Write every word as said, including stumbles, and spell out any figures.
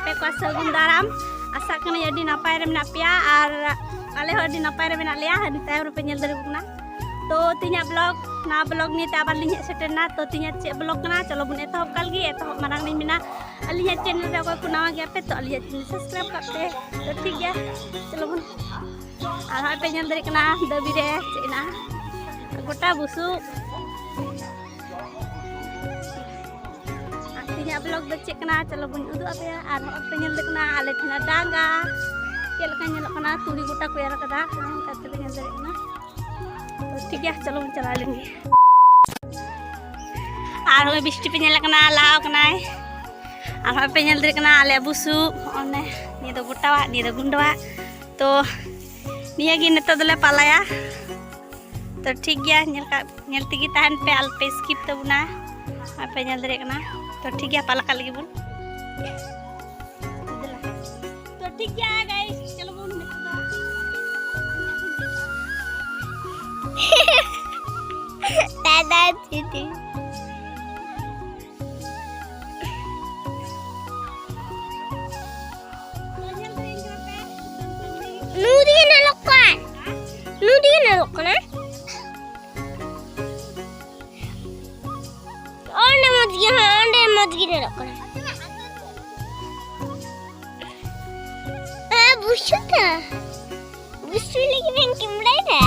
ᱟᱯᱮ ᱠᱚᱣᱟ ᱥᱟᱹᱜᱩᱱ ᱫᱟᱨᱟᱢ᱾ ᱟᱥᱟᱜ ᱠᱟᱹᱱᱟᱹᱧ ᱟᱹᱰᱤ ᱱᱟᱯᱟᱭ ᱨᱮ ᱢᱮᱱᱟᱜ ᱯᱮᱭᱟ ᱟᱨ ᱟᱞᱮ ᱦᱚᱸ ᱟᱹᱰᱤ ᱱᱟᱯᱟᱭ ᱨᱮ ᱢᱮᱱᱟᱜ ᱞᱮᱭᱟ᱾ ᱦᱟᱹᱱᱤ ᱛᱟᱭᱚᱢ ᱨᱮᱯᱮ ᱧᱮᱞ ᱫᱟᱲᱮᱭᱟᱠᱚ ᱠᱟᱱᱟ᱾ ᱛᱚ ᱛᱮᱦᱮᱧᱟᱜ ᱵᱞᱚᱜ, ᱱᱟᱣᱟ ᱵᱞᱚᱜ ᱱᱤᱭᱮ ᱛᱮ ᱟᱵᱟᱨ ᱞᱤᱧ ᱦᱮᱡ ᱥᱮᱴᱮᱨ ᱮᱱᱟ᱾ ᱛᱚ ᱛᱮᱦᱮᱧᱟᱜ ᱪᱮᱫ ᱵᱞᱚᱜ ᱠᱟᱱᱟ, ᱪᱚᱞᱚ ᱵᱚᱱ ᱮᱛᱚᱦᱚᱵ ᱠᱟᱜ ᱞᱮᱜᱮ᱾ ᱮᱛᱚᱦᱚᱵ ᱢᱟᱲᱟᱝ ᱞᱤᱧ ᱢᱮᱱᱟ, ᱟᱹᱞᱤᱧᱟᱜ ᱪᱮᱱᱮᱞ ᱨᱮ ᱚᱠᱚᱭ ᱠᱚ ᱱᱟᱣᱟ ᱜᱮᱭᱟ ᱯᱮ, ᱛᱚ ᱟᱹᱞᱤᱧᱟᱜ ᱪᱮᱱᱮᱞ ᱥᱟᱵᱥᱠᱨᱟᱭᱤᱵ ᱠᱟᱜ ᱯᱮ᱾ ᱛᱚ ᱴᱷᱤᱠ ᱜᱮᱭᱟ, ᱪᱚᱞᱚ ᱵᱚᱱ᱾ ᱟᱨ ᱦᱚᱸᱜᱼᱚᱭ ᱯᱮ ᱧᱮᱞ ᱫᱟᱲᱮᱭᱟᱜ ᱠᱟᱱᱟ ᱫᱟᱹᱵᱤ ᱨᱮ ᱪᱮᱫ ᱦᱮᱱᱟᱜᱼᱟ, ᱜᱚᱴᱟ ᱵᱩᱥᱩᱵ᱾ ᱟᱨ ᱛᱮᱦᱮᱧᱟᱜ ᱵᱞᱚᱜ ᱫᱚ ᱪᱮᱫ ᱠᱟᱱᱟ, ᱪᱚᱞᱚ ᱵᱚᱱ ᱩᱫᱩᱜ ᱟᱯᱮᱭᱟ᱾ ᱟᱨ ᱦᱚᱸᱜᱼᱚᱭ ᱯᱮ ᱧᱮᱞ ᱫᱟᱲᱮᱭᱟᱜ ᱠᱟᱱᱟ ᱟᱞᱮ ᱴᱷᱮᱱᱟᱜ ᱰᱟᱸᱜᱟ ᱪᱮᱫ ᱞᱮᱠᱟ ᱧᱮᱞᱚᱜ ᱠᱟᱱᱟ, ᱛᱩᱲᱤ ᱜᱚᱴᱟ ᱠᱚ ᱮᱨ ᱠᱟᱫᱟ, ᱚᱱᱠᱟ ᱛᱮᱯᱮ ᱧᱮᱞ ᱫᱟᱲᱮᱭᱟᱜ ᱠᱟᱱᱟ᱾ ᱛᱚ ᱴᱷᱤᱠ ᱜᱮᱭᱟ, ᱪᱚᱞᱚ ᱵᱚᱱ ᱪᱟᱞᱟᱣ ᱞᱮᱱ ᱜᱮ᱾ ᱟᱨ ᱦᱚᱸᱜᱼᱚᱭ ᱵᱤᱥᱴᱤ ᱯᱮ ᱧᱮᱞ ᱠᱟᱱᱟ, ᱞᱟᱦᱟᱣ ᱠᱟᱱᱟᱭ᱾ ᱟᱨ ᱦᱚᱸᱜᱼᱚᱭ ᱯᱮ ᱧᱮᱞ ᱫᱟᱲᱮᱭᱟᱜ ᱠᱟᱱᱟ ᱟᱞᱮᱭᱟᱜ ᱵᱩᱥᱩᱵ, ᱦᱚᱸᱜᱼᱚᱭ ᱱᱤᱭᱟᱹ ᱫᱚ ᱜᱚᱴᱟᱣᱟᱜ, ᱱᱤᱭᱟᱹ ᱫᱚ ᱜᱩᱸᱰᱟᱹᱣᱟᱜ᱾ ᱛᱚ ᱱᱤᱭᱟᱹ ᱜᱮ ᱱᱤᱛᱚᱜ ᱫᱚᱞᱮ ᱯᱟᱞᱟᱭᱟ᱾ ᱛᱚ ᱴᱷᱤᱠ ᱜᱮᱭᱟ, ᱧᱮᱞ ᱠᱟᱜ, ᱧᱮᱞ ᱛᱮᱜᱮ ᱛᱟᱦᱮᱱ ᱯᱮ, ᱟᱞᱚᱯᱮ ᱥᱠᱤᱯ ᱛᱟᱵᱚᱱᱟ᱾ ᱟᱯᱮ ᱧᱮᱞ ᱫᱟᱲᱮᱭᱟᱜ ᱠᱟᱱᱟ᱾ ᱛᱚ ᱴᱷᱤᱠ ᱜᱮᱭᱟ, ᱯᱟᱞᱟ ᱠᱟᱜ ᱞᱟᱹᱜᱤᱫ ᱵᱚᱱ᱾ ᱛᱚ ᱴᱷᱤᱠ ᱜᱮᱭᱟ ᱜᱟᱭᱥ, ᱪᱚᱞᱚ ᱵᱚᱱ ᱱᱤᱛᱚᱜ ᱫᱚ᱾ ᱫᱟᱫᱟ ᱫᱤᱫᱤ᱾ ᱱᱩᱭ ᱫᱚ ᱧᱮᱞᱚᱜ ᱠᱟᱱ, ᱱᱩᱭ ᱫᱚ ᱧᱮᱞᱚᱜ ᱠᱟᱱᱟ᱾ ᱚᱸᱰᱮ ᱢᱚᱡᱽ ᱜᱮ, ᱦᱮᱸ, ᱚᱸᱰᱮ ᱢᱚᱡᱽ ᱜᱮ ᱧᱮᱞᱚᱜ ᱠᱟᱱᱟ᱾ ᱦᱮᱸ, ᱵᱩᱥᱩᱵ ᱛᱚ᱾ ᱵᱩᱥᱩᱵ ᱞᱟᱹᱜᱤᱫ ᱮᱢ ᱠᱮᱢᱲᱟᱭᱮᱫᱟ?